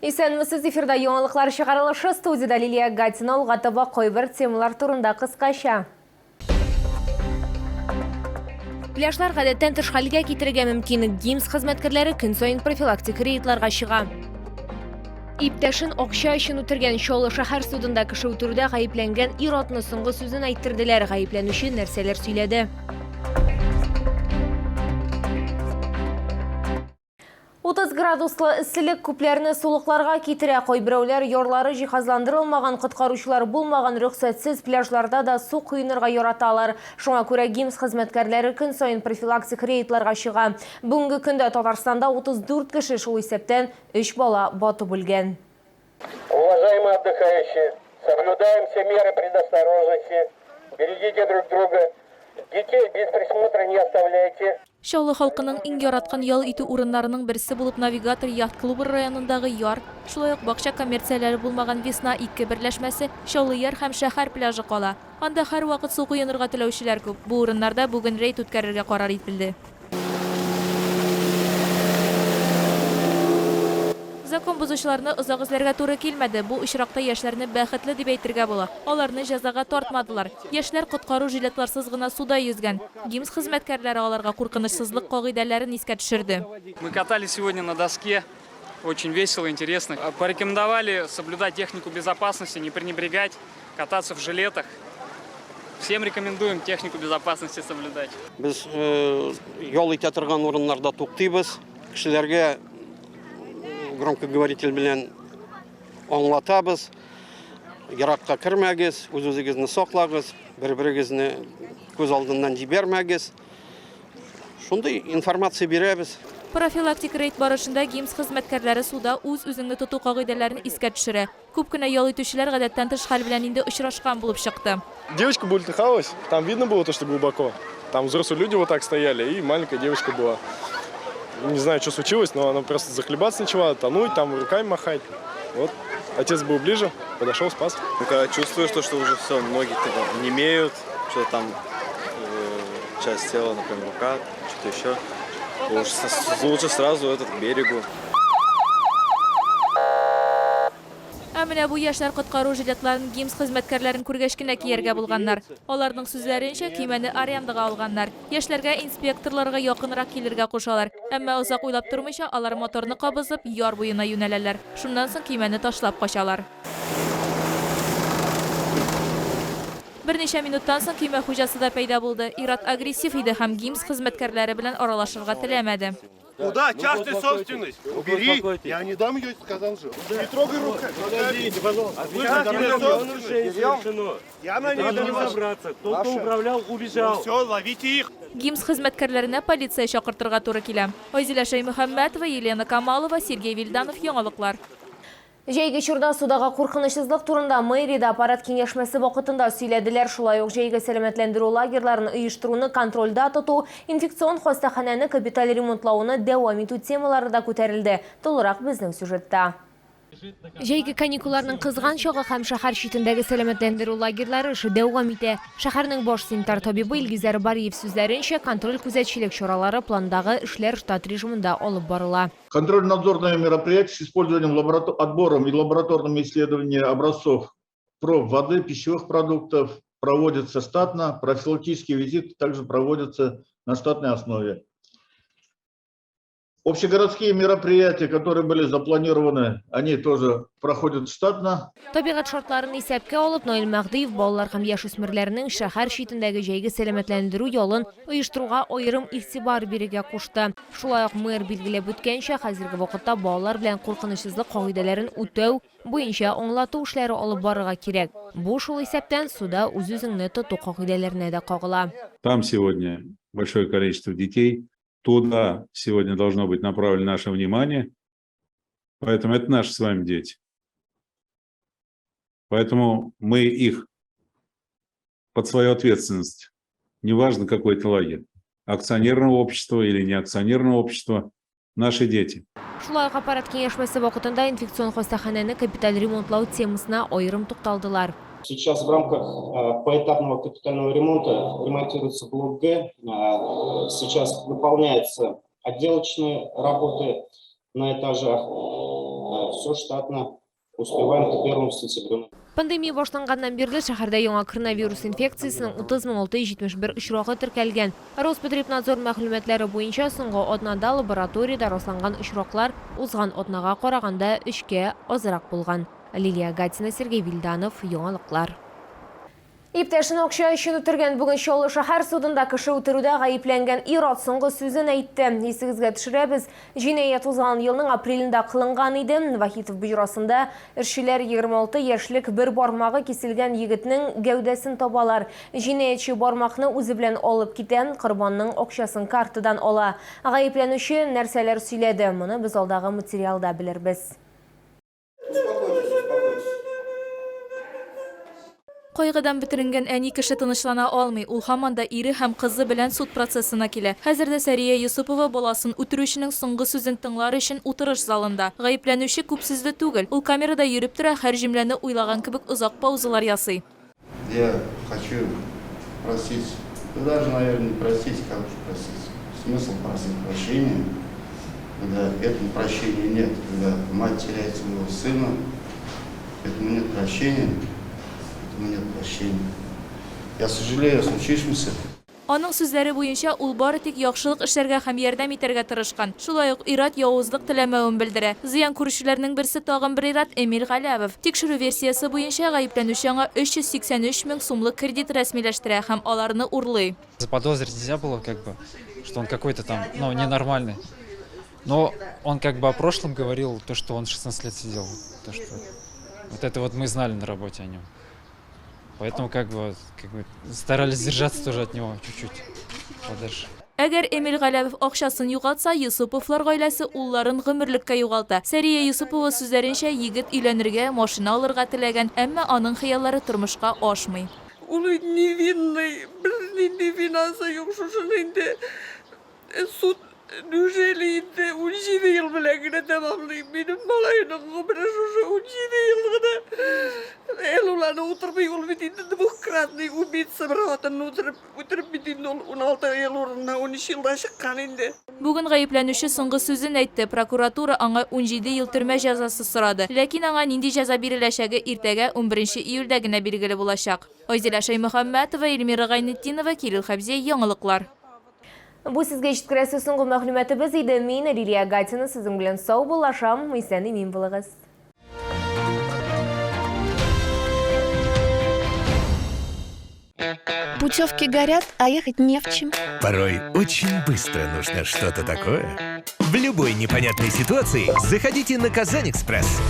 Исәнмесез, эфирда яңалыклар чыгарылышы, студиядә Лилия Гатина. Алга таба кайбер темалар турында кыскача. Пляжлар гадәттән тыш хәлгә китерергә мөмкин. ГИМС хезмәткәрләре көн саен профилактик рейдларга чыга. Иптәшен акча өчен үтергән Чаллы шәһәр судында кеше үтерүдә гаепләнгән ир-атны соңгы сүзен әйттерделәр. Гаепләнүче нәрсәләр сөйләде? 30 градуслы эсселек күпләрне сулыкларга китерә. Кайберәүләр ярлары җиһазландырылмаган, коткаручылар булмаган рөхсәтсез пляжларда да су коенырга яраталар. Шуңа күрә ГИМС хезмәткәрләре көн саен профилактик рейдларга чыга. Бүгенге көндә Татарстанда 34 кеше, шул исәптән өч бала батып үлгән. Уважаемые отдыхающие, соблюдаем все меры предосторожности, берегите друг друга, детей без присмотра не оставляйте. Чаллы халкының иң яраткан ял итү урыннарының берсе булып Навигатор яхт-клубы районындагы яр, шулай ук бакча коммерцияләре булмаган Весна 2 берләшмәсе, Чаллы яр һәм шәһәр пляжы кала. Анда һәрвакыт су коенырга теләүчеләр күп. Бу урыннарда бүген рейд үткәрергә карар ителде. Закон бозучыларны озак эзләргә туры килмәде. Бу очракта яшьләрне бәхетле дип әйтергә була. Аларны җәзага тартмадылар. Яшьләр коткару жилетларсыз гына суда йөзгән. ГИМС хезмәткәрләре аларга куркынычсызлык кагыйдәләрен искә төшерде. Мы катались сегодня на доске. Очень весело, интересно. Порекомендовали соблюдать технику безопасности, не пренебрегать, кататься в жилетах. Всем рекомендуем технику безопасности соблюдать. Без ял итә торган урыннарда туктыйбыз. Кешеләргә громкоговоритель белән аңлатабыз. Еракка кермәгез, үз-үзегезне саклагыз, бер-берегезне күз алдыннан җибәрмәгез. Шундый информация бирәбез. Профилактик рейд барышында ГИМС хезмәткәрләре суда үз-үзеңне тоту кагыйдәләрен искә төшерә. Күп кенә ял итүчеләр гадәттән тыш хәл белән инде очрашкан булып чыкты. Девочка бултыхалась, там видно было то, что глубоко. Там взрослые люди вот так стояли, и маленькая девочка была. Не знаю, что случилось, но она просто захлебаться начала, тонуть, там руками махать. Вот. Отец был ближе, подошел, спас. Ну, когда чувствуешь то, что уже все, ноги типа немеют, что там часть тела, например, рука, что-то еще, лучше сразу этот к берегу. Ә менә бу яшьләр коткару жилетларын ГИМС хезмәткәрләрен күргәч кенә кияргә булганнар. Аларның сүзләренчә, көймәне арендага алганнар. Яшьләргә инспекторларга якынрак килергә кушалар. Әмма озак уйлап тормыйча, алар моторны кабызып, яр буена юнәләләр. Шуннан соң көймәне ташлап качалар. Берничә минуттан соң көймә хуҗасы да пәйда булды. Ир-ат агрессив иде һәм ГИМС хезмәткәрләре белән аралашырга теләмәде. Куда? Частная собственность. Убери. Я не дам ее, сказал же. Не трогай рукой. Подождите, пожалуйста. Я на ней не разобраться. Тот, кто управлял, убежал. Ну все, ловите их. ГИМС хезмәткәрләренә полиция чакыртырга туры килә. Айзилә Шәймөхәммәтова, Елена Камалова, Сергей Вильданов, Яңалыклар. Җәйге чорда судагы куркынычсызлык турында мэриядә аппарат киңәшмәсе вакытында сөйләделәр. Шулай ук җәйге сәламәтләндерү лагерьларын оештыруны контрольдә тоту, инфекцион хастаханәне капиталь ремонтлауны дәвам итү темалары да күтәрелде. Тулырак безнең сюжетта. Җәйге каникулларның кызган чагы һәм шәһәр читендәге сәламәтләндерү лагерьлары эше дәвам итә. Шәһәрнең баш санитар табибы Илгизәр Бариев сүзләренчә, контроль-күзәтчелек чаралары пландагы эшләр штат режимында алып барыла. Контрольно-надзорное мероприятие с использованием отбором и лабораторным исследованием образцов проб воды, пищевых продуктов проводится штатно, профилактические визиты также проводятся на штатной основе. Общегородские мероприятия, которые были запланированы, они тоже проходят штатно. Табигать шартларын исәпкә алып, Наил Мәһдиев балалар һәм яшүсмерләрнең шәһәр читендәге җәйге сәламәтләндерү ялын оештыруга аерым игътибар бирергә кушты. Шулай ук мэр билгеләп үткәнчә, хәзерге вакытта балалар белән куркынычсызлык кагыйдәләрен үтәү буенча аңлату эшләре алып барырга кирәк. Бу, шул исәптән, суда үз-үзеңне тоту кагыйдәләренә дә кагыла. Там сегодня большое количество детей, туда сегодня должно быть направлено наше внимание. Поэтому это наши с вами дети. Поэтому мы их под свою ответственность, неважно какой это лагерь, акционерного общества или не акционерного общества, наши дети. Шулай ук аппарат киңәшмәсе вакытында инфекцион хастаханәне капиталь ремонтлау темасына аерым тукталдылар. Сейчас в рамках поэтапного капитального ремонта ремонтируется блок Г. Сейчас выполняются отделочные работы на этажах. Все штатно успеваем к 1 сентября. Пандемия башланганнан бирле шәһәрдә яңа коронавирус инфекциясенең 30 671 очрагы теркәлгән. Роспотребнадзор мәгълүматлары буенча, соңгы атнада лабораториядә расланган очраклар узган атнага караганда өчкә азрак булган. Лилия Гатина, Сергей Вильданов, Яңалыклар. Иптәшен акча өчен үтергән. Бүген Чаллы шәһәр судында кеше үтерүдә гаепләнгән ир-ат соңгы сүзен әйтте. Исегезгә төшерәбез, җинаять узган елның апрелендә кылынган иде. Вахитов боҗрасында эшчеләр 26 яшьлек бер бармагы киселгән егетнең гәүдәсен табалар. Җинаятьче бармакны үзе белән алып китә, корбанның акчасын картадан ала. Гаепләнүче нәрсәләр сөйләде? Моны без алдагы материалда белербез. Успокойтесь, успокойтесь. Кайгыдан бетеренгән әни кеше тынычлана алмый. Ул һаман да ире һәм кызы белән суд процессына килә. Хәзер дә Сәрия Йосыпова баласын үтерүченең соңгы сүзен тыңлар өчен утырыш залында. Гаепләнүче күп сүзле түгел. Ул камерада йөреп тора, һәр җөмләне уйлаган кебек озак паузалар ясый. Я хочу просить, да даже, наверное, не просить, как уж просить. Смысл просить прощения, когда этому прощения нет, когда мать теряет своего сына, этому нет прощения, этому нет прощения. Я сожалею о случившемся. Аның сүзләре буенча, ул бары тик яхшылык эшләргә һәм ярдәм итәргә тырышкан. Шулай ук ир-ат явызлык теләмәвен белдерә. Зыян күрүчеләрнең берсе тагын бер ир-ат Эмиль Галәвов. Тикшерү версиясе буенча, гаепләнүче аңа 383 мең сумлык кредит рәсмиләштерә һәм аларны урлый. Заподозрить нельзя было, как бы, что он какой-то там, ну, ненормальный. Но он как бы о прошлом говорил, то, что он 16 лет сидел. То, что вот это вот мы знали на работе о нем. Поэтому как бы старались держаться тоже от него чуть-чуть подальше. Әгәр Эмиль Галәвов акчасын югалтса, Юсуповлар гаиләсе улларын гомерлеккә югалта. Сәрия Юсупова сүзләренчә, егет өйләнергә, машина алырга теләгән, әмма аның хыяллары тормышка ашмый. Ул невинный, бернинди винасы юк шушының инде. Суд неужели инде 17 ел белән генә тәмамлый? Минем малайның гомере шушы 17 ел гына. Әле ул аны утырмый, ул бит инде двухкратный убийца, бер хатынны үтереп, үтереп бит инде ул 16 ел урынына 13 елда чыккан инде. Бүген гаепләнүче соңгы сүзен әйтте. Прокуратура аңа 17 ел төрмә җәзасы сорады. Ләкин аңа нинди җәза биреләчәге иртәгә 11 июльдә генә билгеле булачак. Айзилә Шәймөхәммәтова, Эльмира Гайнетдинова, Кирилл Хәбзиев, Яңалыклар. Бу сезгә җиткерәсе соңгы мәгълүматыбыз иде. Мин Лилия Гатина сезнең белән саубуллашам. Исән имин булыгыз. Путевки горят, а ехать не в чем. Порой очень быстро нужно что-то такое. В любой непонятной ситуации заходите на Казань-Экспресс.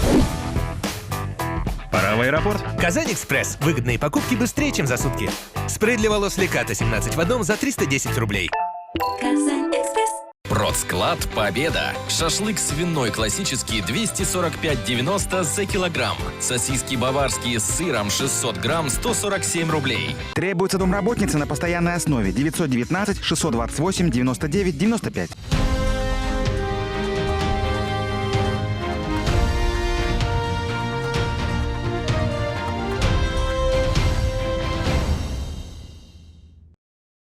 Пора в аэропорт. Казань-Экспресс. Выгодные покупки быстрее, чем за сутки. Спрей для волос Леката 17 в одном за 310 рублей. Казань-Экспресс. Продсклад «Победа». Шашлык свиной классический 245,90 за килограмм. Сосиски баварские с сыром 600 грамм 147 рублей. Требуется домработница на постоянной основе 919 628 99 95.